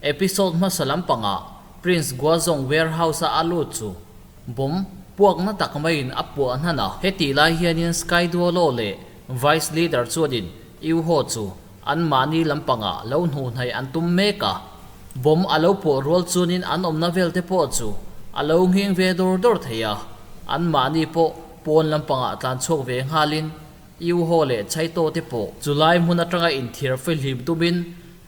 Episode hmasa lampangah Prince Guazong warehouse-a a lut chu bomb puakna tak maiin a puah hnan a. Hetih lai hianin Sky Duolo leh Vice Leader chuanin Yu Ho chu anmahni lampangah lo hnuhnaih an tum mek a. Bomb a lo puah rual chuanin an awmna vel te pawh chu a lo nghing ve dawr dawr thei a. Anmahni pawh pawn lampangah tlan chhuak ve nghalin Yu Ho leh Chaito te pawh chulai hmun atanga inthiar fihlim tumin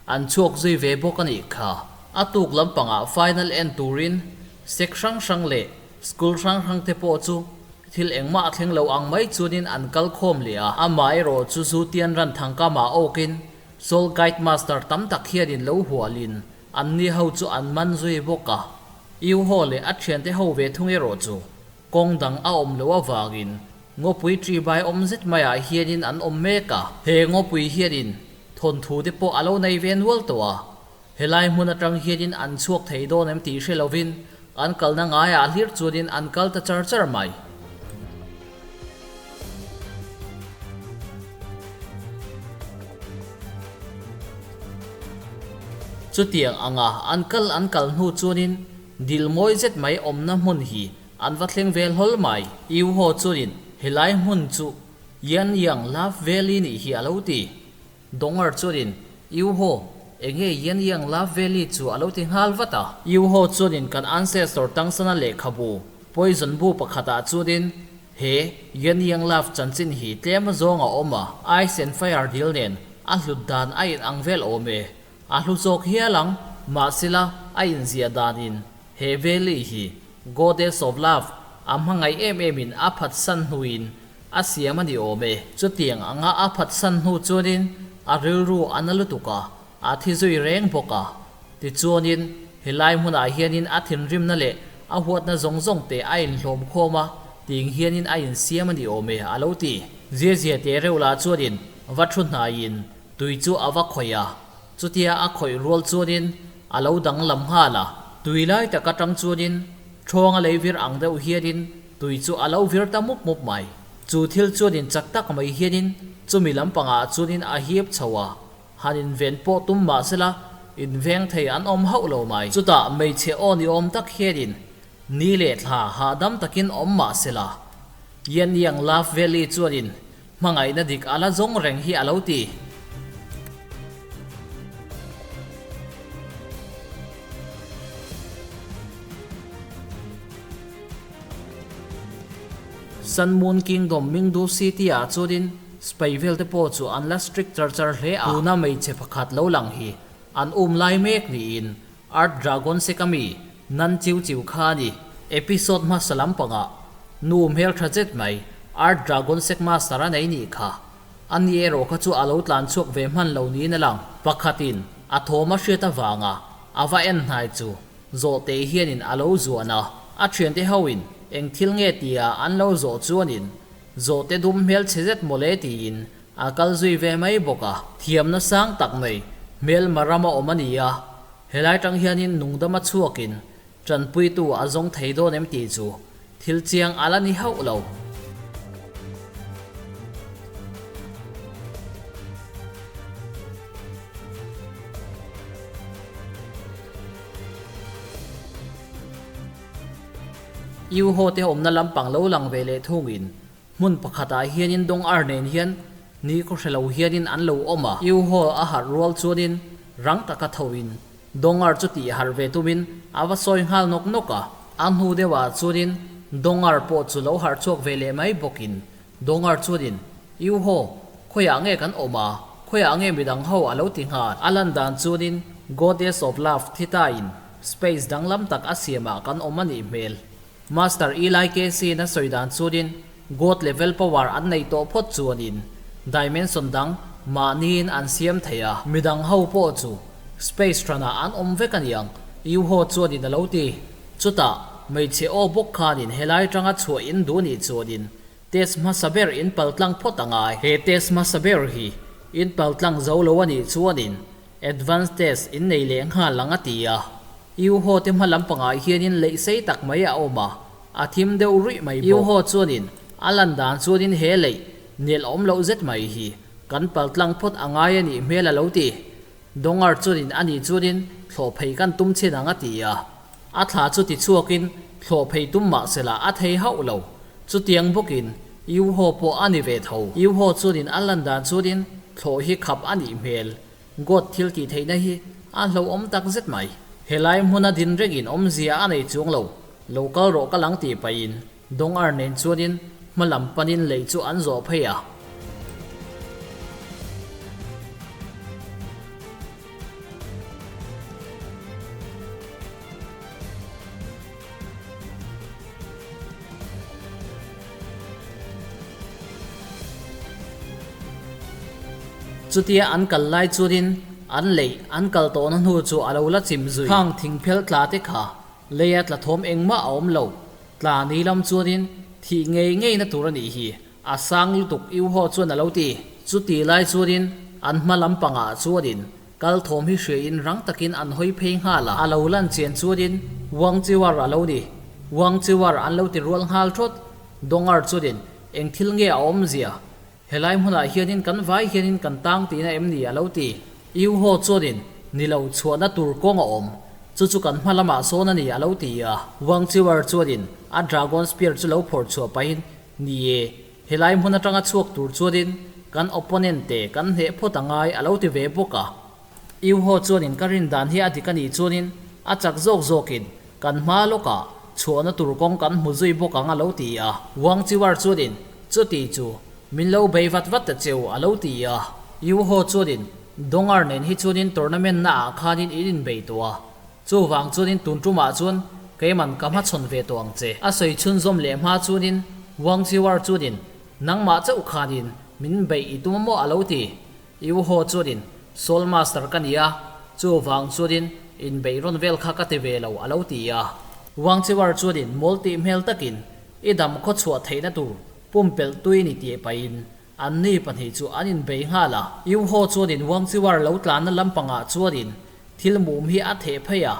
An chhuak zui ve bawk a nih kha. A tuk lampangah final en turin sek hrang hrang leh school hrang hrang te pawh chu thil engmah a thleng lo ang mai chuanin an kal khawm leh a. Amaherawh chu zu tian ran thangkamah awkin Soul Guide Master tam tak hianin lo hualin anni ho chu an man zui bawk a. Yu Ho leh a thiante ho ve thung erawh chu kawng dang a awm loh avangin ngawpui ṭibai awm zet maiah hianin an awm mek a. He ngawpui hianin Thawnthu te pawh a lo nei ve nual tawh a, helai hmun atang hianin an chhuak thei dawn em tih hre lovin an kalna ngaiah hlir chuanin an kal ta char char mai. Chutiang anga an kal an kal hnu chuanin dil mawi zet mai awmna hmun hi an va thleng vel hlawl mai. Iu haw chuanin helai hmun chu Yan Yang Love Valley nih hi a lo ti. Dongar chuanin, Yu Ho, enge Yan Yang Love Valley chu a lo ti nghal vat a. Yu Ho chuanin kan ancestor tangsana lehkhabu, poison bu pakhatah chuanin he Yan Yang Love chanchin hi tlem azawng a awm a, Ice and Fire dil nen a hlut dan a in ang vel awm e. A hlu zawk hial ang, mahsela a inziah danin he valley hi Goddess of Love a hmangaih em emin a phatsan hnuin a siam a ni awm e. Chutiang anga a phatsan hnu chuanin a rilru a na lutuk a, a thi zui reng bawk a. Tichuanin helai hmunah hianin a thinrimna leh a huatna zawng zawng te a inhlawm khawm a, ting hianin a insiam a ni awm e, a lo ti. Zia zia teh reuh lah chuanin va thu hnaiin tui chu a va khawih a, chutia a khawih rual chuanin a lo danglam nghal a. Tui lai tak atang chuanin ṭhawnga lei vir ang deuh hianin Tui chu a lo vir ta mup mup mai. Chu thil chuanin chak tak mai hianin chumi lampangah chuanin a hip chho a, han inven pawh tum mah sela inveng thei an awm hauh lo mai. Chutah hmeichhe aw ni awm tak hianin ni leh thla hahdam takin awm mah sela Yan Yang Love Valley chuanin hmangaihna dik a la zawng reng hi a lo ti. Sun Moon Kingdom Mingdu City ah chuanin Spy vel te pawh chu an la strict char char hle a. Tuna hmeichhe pakhat lo lang hi an um lai mek niin Earth Dragon sek ami Nan Chiu Chiu kha a ni. Episode hmasa lampangah nu hmeltha zet mai Earth Dragon sek master a nei nih kha. Ani erawh kha chu a lo tlan chhuak ve hman lo niin a lang. Pakhatin a thawm a hriat avanga a va en hnai chu Zawhte hianin a lo zuan a, a thiante hoin eng thil nge tia an lo zawh chuanin zawhte dum hmel chhe zet mawle tiin a kal zui ve mai bawk a. Thiamna sang tak nei hmelma rama awm a ni a, helai tang hianin nungdama chhuakin tanpuitu a zawng thei dawn em tih chu thil chiang a la ni hauh lo. Iu ho te awmna lampang lo lang ve leh thungin hmun pakhatah hianin dawng ar nen hian ni khaw hre lo hianin an lo awm a. Iu ho a harh rual chuanin rang taka thoin dawng ar chu tih harh ve tumin a va sawi nghal nawk nawk a. A hnu deuhah chuanin dawng ar pawh chu lo harh chhuak ve leh mai bawkin dawng ar chuanin Iu ho, khawiah nge kan awm a? Khawiah nge midang ho a lo ti nghal? A lan dan chuanin Goddess of Love thi tain space danglam tak a siamah kan awm a nih hmel. Master Eli Casey in a sawi dan chuanin God level power an nei tawh phawt chuanin dimension dang mahniin an siam thei a, midang ho pawh chu space hranah an awm vek a niang, Yu Ho chuanin a lo ti. Chutah, hmeichhe aw bawk khanin helai tanga chhuah in duh nih chuanin Test hmasa ber in paltlang phawt a ngai. He test hmasa ber hi in paltlang zo lo a nih chuanin advance test in nei leh nghal ang a ti a. Iu Ho te hma lampangah hianin leih sei tak mai a awm a, a thim deuh ruih mai bawk. Iu Ho chuanin a lan dan chuanin he leih nel awm loh zet mai hi kan paltlang phawt a ngai a nih hmel a lo ti. Dongar chuanin a nih chuanin thlawh phei kan tum chin ang a ti a. A thla chu ti chhuakin thlawh phei tum mah sela a thei hauh lo. Chutiang bawkin Yuho pawh a ni ve tho. Yuho chuanin a lan dan chuanin thlawh hi khap a nih hmel. God thil tih theihna hi a hlauhawm tak zet mai. Helai hmuna din rengin awmzia a nei chuang lo. Lo kal rawh ka lang tih pahin Dong-ar nen chuanin hma lam panin lei chu an zawh phei a. Chutia an kal lai chuanin an lei an kal tawhna hnu chu a lo la chim zui. Khang thingphel tla te kha leia tla thawm engmah a awm lo. Tla ni lam chuanin thih ngei ngeina tur a nih hi. A sang lutuk Iuho chuan a lo ti. Chuti lai chuanin an hma lampangah chuanin kal thawm hi hriain rang takin an hawi phei nghal a. A lo lan chian chuanin Wang Chiwar a lo ni. Wang Chiwar an lo ti rual nghal thawt. Dongar chuanin eng thil nge a awmzia? Helai hmunah hianin kan vai hianin kan tang tihna em ni? a lo ti. Iuho chuanin ni lo chhuahna tur kawng a awm. Chu chu kan hma lamah sawn a ni a lo ti a. Wang Chiwar chuanin a Dragon Spear chu lo phawrh chhuah pahin Ni e, helai hmun atanga chhuak tur chuanin kan opponent te kan hneh phawt a ngai a lo ti ve bawk a. Iuho chuanin ka rin dan hi a dik a nih chuanin a chak zawk zawkin kan hma lawkah chhuahna tur kawng kan hmu zui bawk ang a lo ti a. Wang Chiwar chuanin chuti chu min lo bei vat vat ta cheu a lo ti a. Iuho chuanin Dongar nen hi chuanin tournament naah khanin in inbei tawh a, Chuvang chuanin tun tumah chuan keiman ka hmachhawn ve tawh ang che. A sawi chhunzawm leh hma chuanin Wang Chiwar chuanin nangmah chauh khanin min beih i tum a maw a lo ti. Yu Ho chuanin Soul Master ka ni a, chuvang chuanin inbeih rawn vel kha ka ti ve lo a lo ti a. Wang Chiwar chuanin mawl tih hmel takin i dam khaw chhuah theihna tur pumpelh tui ni tih pahin Anni pahnih chu an inbei nghal a. Yu Ho chuanin Wang Chiwar lo tlanna lampangah chuanin thil mum hi a theh phei a,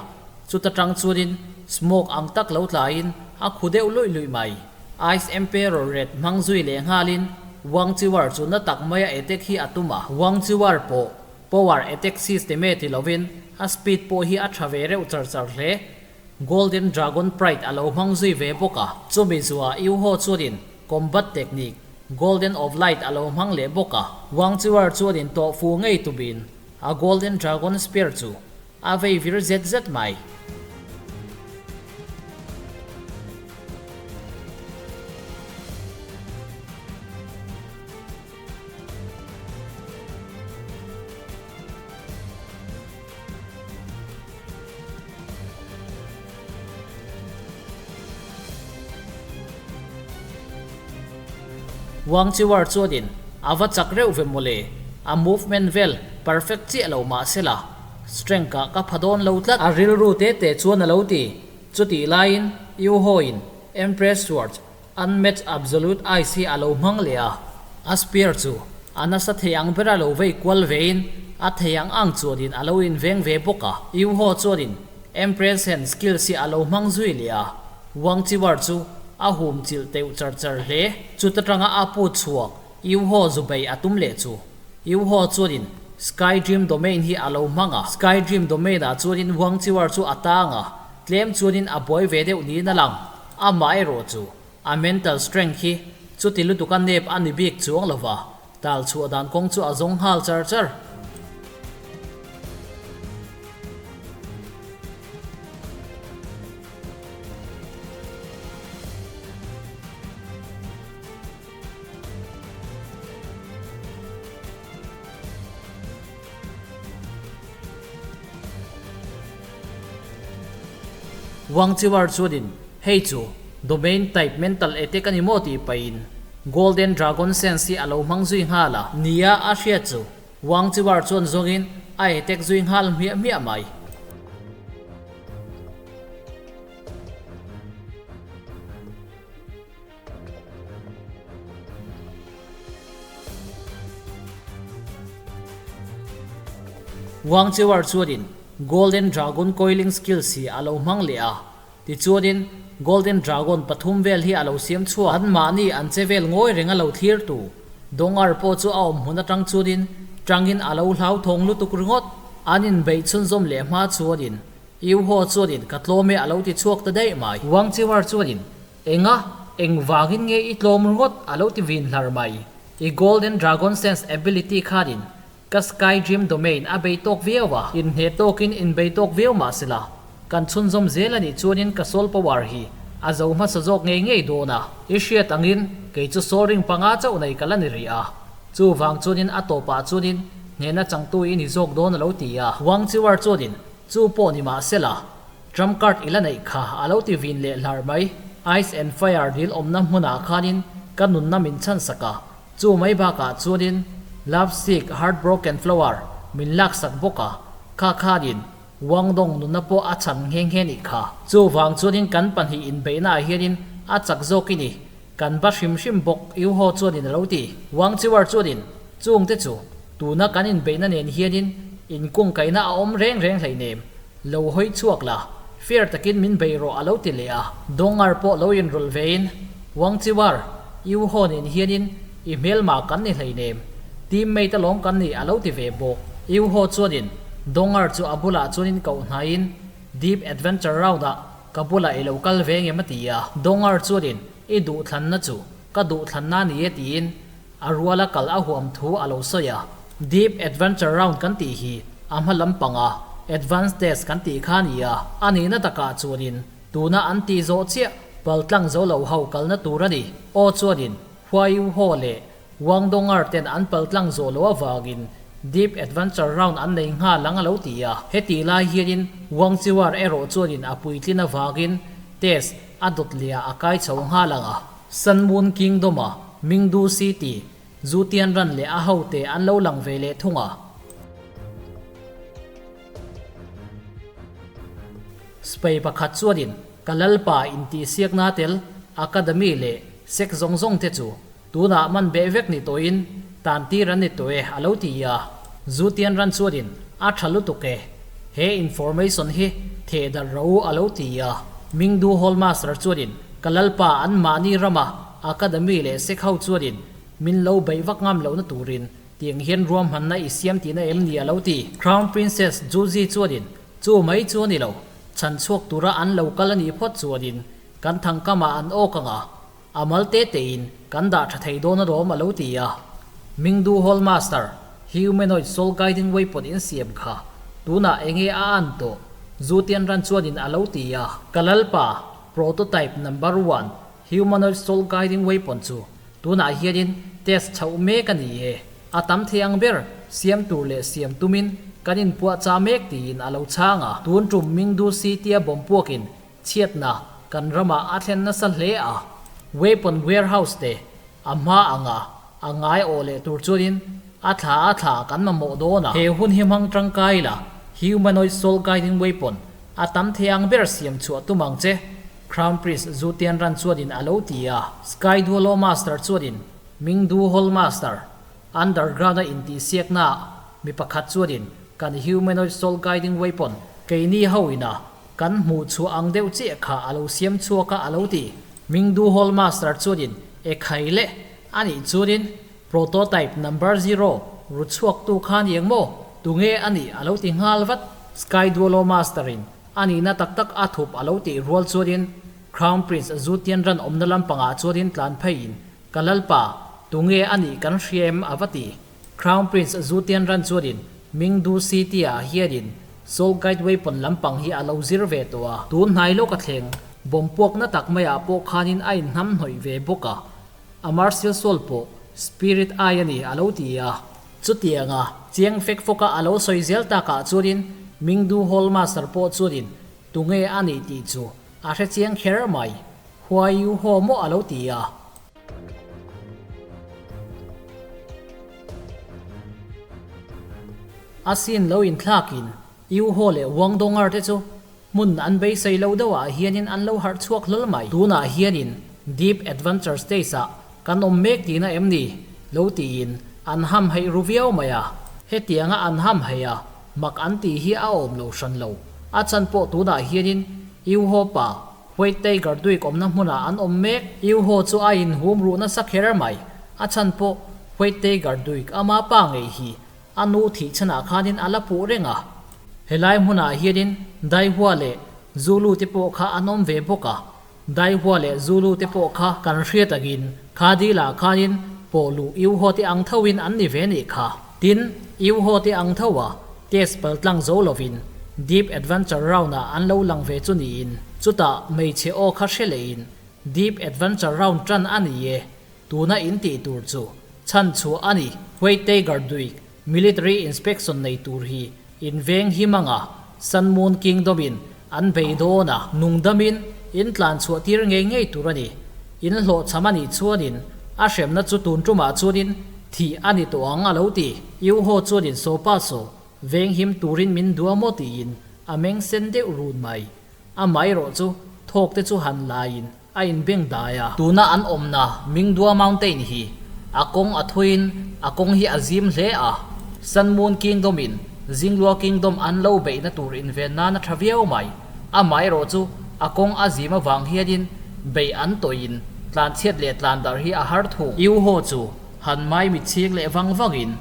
chuta tang chuanin smoke ang tak lo tlaiin a khu deuh luih luih mai. Ice Emperor Red hmang zui leh nghalin Wang Chiwar chu na tak maia attack hi a tum a. Wang Chiwar pawh power attack system-e ti lovin a speed pawh hi a tha ve reuh char char hle. Golden Dragon Pride a lo hmang zui ve bawk a. Chumi zuah Yu Ho chuanin Combat Technique, Golden of Light a lo hmang leh bawk a. Wang Chiwar chuanin tawh fu ngei tumin a Golden Dragon Spear chu a vei vir zet zet mai. Wang Chiwar chuanin a va chak reuh ve mawle, a movement vel perfect chiah lo mah sela, strength ah ka pha dawn lo tlat. A rilru te te chuan a lo ti. Chutih laiin Yu Ho-in Empress Sword Unmatched Absolute Ice hi a lo hmang leh a, a spear chu a nasa thei ang bera lo vei kual vein a thei ang ang chuanin a lo inveng ve bawk a. Yu Ho chuanin Empress Hand skills hi a lo hmang zui leh a, Wang Chiwar chu a hum chilh teuh char char hle. Chuta tanga a put chhuak Yu Ho zu bei a tum leh chu Yu Ho chuanin Sky Dream Domain hi a lo hmang a. Sky Dream Domain ah chuanin Wang Chiwar chu a tang a, tlem chuanin a buai ve deuh niin a lang. Amaherawh chu a mental strength hi chuti lutuka nep a ni bik chuang lova, tal chhuah dan kawng chu a zawng nghal char char. Wang Chiwar chuanin hei chu Domain type mental attack a ni maw tih pahin Golden Dragon Sense hi a lo hmang zui nghal a. Nia a hriat chu Wang Chiwar chuan zawngin a attack zui nghal hmiah hmiah mai. Wang Chiwar chuanin Golden Dragon Coiling Skills hi a lo hmang leh a, tichuanin Golden Dragon pathum vel hi a lo siam chhuak. Anmahni an che vel ngawi reng a lo thlir tu Dongar pawh chu a awm hmun atang chuanin tangin a lo hlauthawng lutuk ringawt. An inbeih chhunzawm leh hma chuanin Yu Ho chuanin ka tlawm e a lo ti chhuak ta daih mai. Wang Chiwar chuanin Enga, engvangin nge i tlawm ringawt a lo ti vin hlar mai. I Golden Dragon Sense ability khanin ka Sky Dream Domain a bei tawk viau a, inhneh tawkin inbei tawk viau mah sela, kan chhunzawm zel a nih chuanin ka soul power hi a zo hmasa zawk ngei ngei dawn a. I hriat angin kei chu soul ring panga chauh nei ka la ni rih a, chuvang chuanin a tawpah chuanin hnehna changtu i ni zawk dawn a lo ti a. Wang Chiwar chuanin chu pawh ni mah sela, Trump card i la neih kha a lo ti vin leh hlar mai. Ice and Fire dil awmna hmunah khanin ka nunna min chhan sak a, chu mai bakah chuanin Love Sick Heartbroken Flower min laksak bawk a, kha khanin Wang Dong nunna pawh a chhan nghe nghe nih kha. Chuvang chuanin kan pahnih inbeihnaah hianin a chak zawk i ni, kan ba hrim hrim bawk Yu Ho chuanin a lo ti. Wang Chiwar chuanin chungte chu tuna kan inbeihna nen hianin inkungkaihna a awm reng reng hleinem. Lo hawi chhuak la, fair takin min bei rawh a lo ti leh a. Dongar pawh lo inrawlh vein, Wang Chiwar, Yu Ho nen hianin i hmelma kan ni hleinem, teammate alawm kan ni a lo ti ve bawk. Yu Ho chuanin Dongar chu a bulah chuanin koh hnaiin, Deep Adventure Round-ah ka bulah i lo kal ve ngem a ti a. Dongar chuanin I duhthlanna chu ka duhthlanna a ni e tiin A ruala kal a huam thu a lo sawi a. Deep Adventure Round kan tih hi a hma lampanga Advance Test kan tih kha a ni a. A nihna takah chuanin tuna an tih zawh chiah paltlang zo lo ho kalna tur a ni. Aw chuanin Huaiyu Ho leh Wang Dongar ten an paltlang zawh loh avangin Deep Adventure Round an nei nghal ang a lo ti a. Hetih lai hianin Wang Chiwar erawh chuanin a puitlin avangin test a dawt leh ah a kai chho nghal ang a. Sun Moon Kingdom-a Mingdu City, Zu Tianran leh a hote an lo lang ve leh thung a. Spei pakhat chuanin ka lalpa intihsiakna tel Academy leh sek zawng zawng te chu tunah man beh vek ni tawhin tan tir an ni tawh e a lo ti a. Zu Tianran chuanin a tha lutuk e, he information hi theh darh rawh u a lo ti a. Mingdu Hall Master chuanin Ka lalpa an mahni rama Academy leh sek ho chuanin min lo beih vak ngam lohna turin tiang hian ruahmanna i siam tihna em ni a lo ti. Crown Princess Juzi chuanin chu mai chu a ni lo, chhan chhuak tura an lo kal a nih phawt chuanin kan thangkamah an awk ang a, a mal te tein kan dah tha thei dawn alawm a lo ti a. Mingdu Hall Master, Humanoid Soul Guiding Weapon in siam kha tunah enge a an tawh? Zutianran chuanin a lo ti a. Ka lalpa, Prototype number one humanoid soul guiding weapon chu tunah hianin test chhoh mek a ni e. A tam thei ang ber siam tur leh siam tumin kan inpuahchah mek tiin a lo chhang a. Tun tum Mingdu City-a bomb puakin chhiatna kan ramah a thlen nasa hle a. Weapon warehouse te a hma anga a ngai awh leh tur chuanin a thla a thla kan mamawh dawn a. He hun hi hmang tangkai la, humanoid soul guiding weapon a tam thei ang ber siam chhuah tum ang che, Crown Prince Zhu Tianran chuanin a lo ti a. Sky Duolo Master chuanin Mingdu Hall Master, Underground-a intihsiaknaah mi pakhat chuanin kan humanoid soul guiding weapon keini ho ina Kan hmuh chhuah ang deuh chiah kha a lo siam chhuak a a lo ti. Mingdu Hall Master chuanin e khai le a nih chuanin Prototype Number Zero ru chhuaktu kha ni eng maw? Tunge a nih a lo ti nghal vat. Sky Duolo Master in a nihna tak tak a thup a lo tih rual chuanin Crown Prince Zhu Tianran awmna lampangah chuanin tlan pheiin Ka lalpa, tunge a nih kan hria em a va ti. Crown Prince Zhu Tianran chuanin Mingdu City-ah hianin Soul Guide Weapon lampang hi a lo zir ve tawh a. Tun hnai lawk a thleng, bomb puakna tak maiah pawh khanin a inhnam hnawih ve bawk a. A martial soul pawh Spirit Eye a ni a lo ti a. Chutianga chiang fek fawka a lo sawi zel takah chuanin Mingdu Hall Master pawh chuanin tunge a nih tih chu a hre chiang kher mai. Huai yu haw maw a lo ti a. A sin lo inthlakin Yu Haw leh Wang Dongar te chu hmun an beisei lo deuhah hianin an lo harh chhuak hlawl mai. Tunah hianin Deep Adventure Stage-ah kan awm mek tihna em ni? lo tiin an ham heih ru viau mai a. Hetianga an ham heih a, mak an tih hi a awm lo hran lo. A chan pawh tunah hianin Yu Haw pa White Tiger Duik awmna hmunah an awm mek. Yu Ho chu a inhum ruh nasa kher mai. A chhan pawh White Tiger Duik ama pa ngei hi a nu thih chhanah khanin a la puh reng a. Helai hmunah hianin Daihua leh Zulu te pawh kha an awm ve bawk a, Daihua leh Zulu te pawh kha kan hriat angin kha dilah khanin pawh luh Iuho te ang thoin an ni ve nih kha. Tin, Iuho te ang tho a test paltlang zo lovin Deep Adventure Round-ah an lo lang ve chu niin chutah hmeichhe aw kha hre lehin Deep Adventure Round tan a ni e, tuna in tih tur chu chhan chhuah a ni. White Tiger Duik Military Inspection nei tur hi in veng him anga Sun Moon Kingdom in an bei dawn a, nungdamin in tlan chhuah tir ngei ngei tur a ni. In hlawhchham a nih chuanin a hremna chu tun tumah chuanin thih a ni tawh ang a lo ti. Iuho chuanin Sopa saw veng him turin min duh a maw tiin a meng sen deuh run mai. Amaherawh chu thawk te chu han laiin a inbeng dai a. Tuna an awmna Mingdua Mountain hi a kawng a thuiin a kawng hi a zim hle a, Sun Moon Kingdom in Jinglua Kingdom an lo beihna tur inven nan a tha viau mai. Amaherawh chu a kawng a zim avang hianin beih an tawhin tlanchhiat leh tlandarh hi a har thung. Iuho chu han mai mitchhing leh vang vangin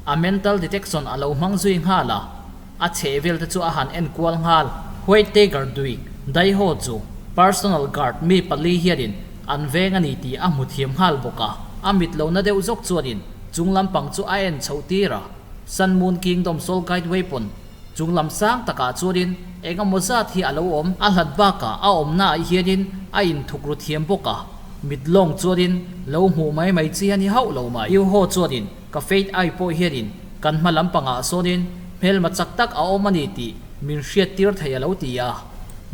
a mental detection a lo hmang zui nghal a. A chheh vel te chu a han en kual nghal. White Tiger Duik Daiho chu personal guard mi pali hianin an veng a ni tih a hmu thiam nghal bawk a. A mit lohna deuh zawk chuanin chung lampang chu a en chhoh tir a. Sun Moon Kingdom Soul Guide Weapon chung lam sang takah chuanin eng emaw zat hi a lo awm. A hlat bakah a awmnaah hianin a inthuk ru thiam bawk a. Mit lawng chuanin lo hmuh mai mai chi a ni hauh lo mai. Iuho chuanin Ka faith ai pawh hianin kan hma lampangah sawnin hmelma chak tak a awm a ni tih min hriattir thei a lo ti a.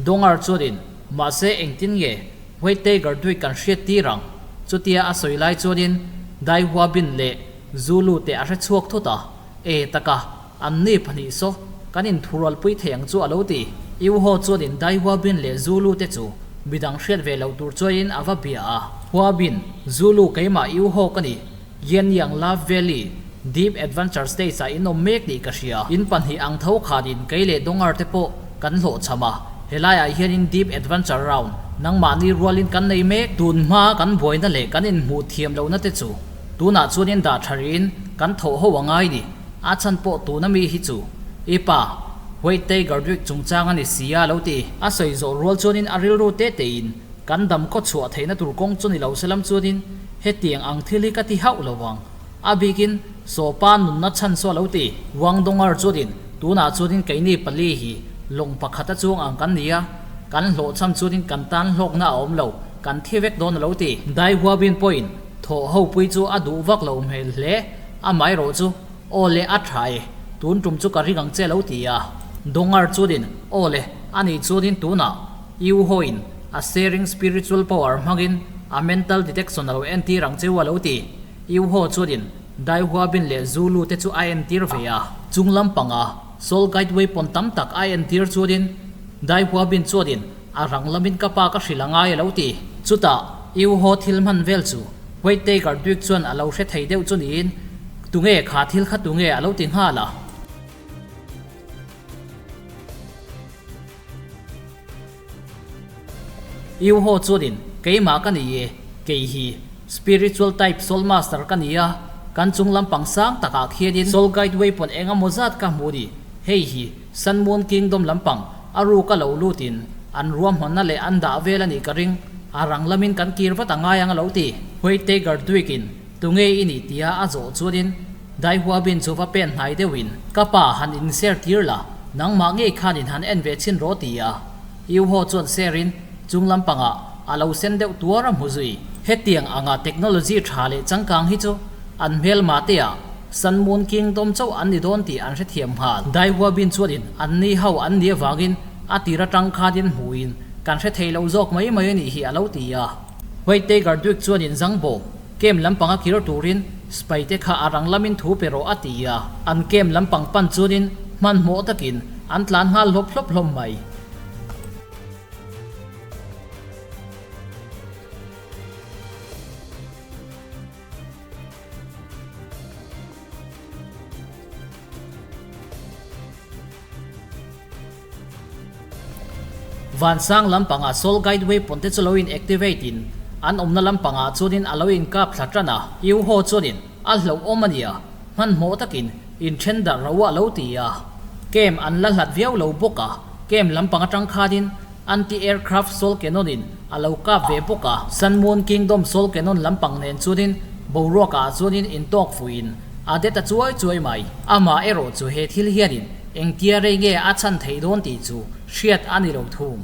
Dongar chuanin, Mahse engtin nge White Tiger Dui kan hriattir ang? Chutia a sawi lai chuanin Dai Hua Bin leh Zulu te a hre chhuak thut a, E taka, an ni pahnih saw kan inthurualpui thei ang chu a lo ti. Iu Ho chuanin Dai Hua Bin leh Zulu te chu midang hriat ve loh tur chuain a va bia a. Hua Bin, Zulu keimah Iu Ho ka ni. Yen Yang Love Valley, Deep Adventure Stage ah in awm mek tih ka hria. In pahnih ang tho khanin kei leh Dongar te pawh kan hlawhchham a, helaiah hianin Deep Adventure Round nangmahni rualin kan nei mek. Tun hma kan buaina leh kan inhmuh thiam lohna te chu tunah chuanin dah tha rihin kan thawh ho a ngai ni. A chhan pawh tuna mi hi chu i pa White Tiger Duik chungchang a ni si a lo ti. A sawi zawh rual chuanin a rilru te tein Kan dam khaw chhuah theihna tur kawng chu ni lo se lam chuanin hetiang ang thil hi ka ti hauh lo vang. A bikin Sawpa nunna chhan chu a lo ti. Wang Dongar chuanin tunah chuanin keini pali hi lawng pakhat a chuang ang kan ni a, kan hlawhchham chuanin kan tan hlawkna a awm lo, kan thi vek dawn a lo ti. Dai Huabin pawhin thawh ho pui chu a duh vak lo hmel hle, amaherawh chu aw le a tha e, tun tum chu ka ring ang che a lo ti a. Dongar chuanin aw le, ani chuanin tunah U Hoin a sharing spiritual power hmangin a mental detection a lo entir ang cheu a lo ti. U Ho chuanin Dai Hua Bin leh Zu Lu te chu a entir ve a. Chung lampanga Soul Guide Weapon tam tak a entir chuanin Dai Hua Bin chuanin a rang lamin ka pa ka hrilh a ngai a lo ti. Chutah U Ho thil hman vel chu White Tiger Duke chuan a lo hre thei deuh chu niin tunge kha thil kha tunge a lo ti nghal a. U Ho chuanin, Keimah ka ni e, kei hi Spiritual Type Soul Master ka ni a, kan chung lampang sang takah khianin Soul Guide Weapon eng emaw zat ka hmu ni, hei hi Sun Moon Kingdom lampang a ruka lo lutin an ruahmanna leh an dah vel a nih ka ring, a rang lamin kan kir vat a ngai ang a lo ti. Huai Tiger Duikin tunge i nih tia a zawh chuanin, Dai Hua Bin chu va pen hnai deuhin, Ka pa, han in share tir la, nangmah ngei khanin han en ve chhin rawh ti a. U Ho chuan share in, chung lampangah a lo sen deuh tuar a hmu zui. Hetiang anga technology tha leh changkang hi chu an hmelma te ah Sun Moon Kingdom chauh an ni dawn tih an hrethiam nghal. Dai Hua Bin chuanin an ni ho an nih avangin a tir atang khanin hmuhin kan hre thei lo zawk mai mai a nih hi a lo ti a. White Tiger Duke chuanin Zangbo Camp lampanga kir turin Spy te kha a rang lamin thu pe rawh a ti a, an camp lampang pan chuanin hmanhmawh takin an tlan nghal hlawp hlawp hlawm mai. Vansang lampangah Soul Guide Weapon te chu lo in activate in an awmna lampangah chuanin a lo in kap thla tan a, U Ho chuanin a hlauhawm a nia, hmanhmawh takin in then darh ro a lo ti a. Camp an la hlat viau lo bawk a, camp lampang atang khanin anti-aircraft Soul Cannon in a lo kap ve bawk a. Sun Moon Kingdom Soul Cannon lampang nen chuanin boruak ah chuanin intawk fuiin a det a chuai chuai mai. Amah erawh chu he thil hianin engtia rei nge a chhan theih dawn tih chu hriat a ni lo thung.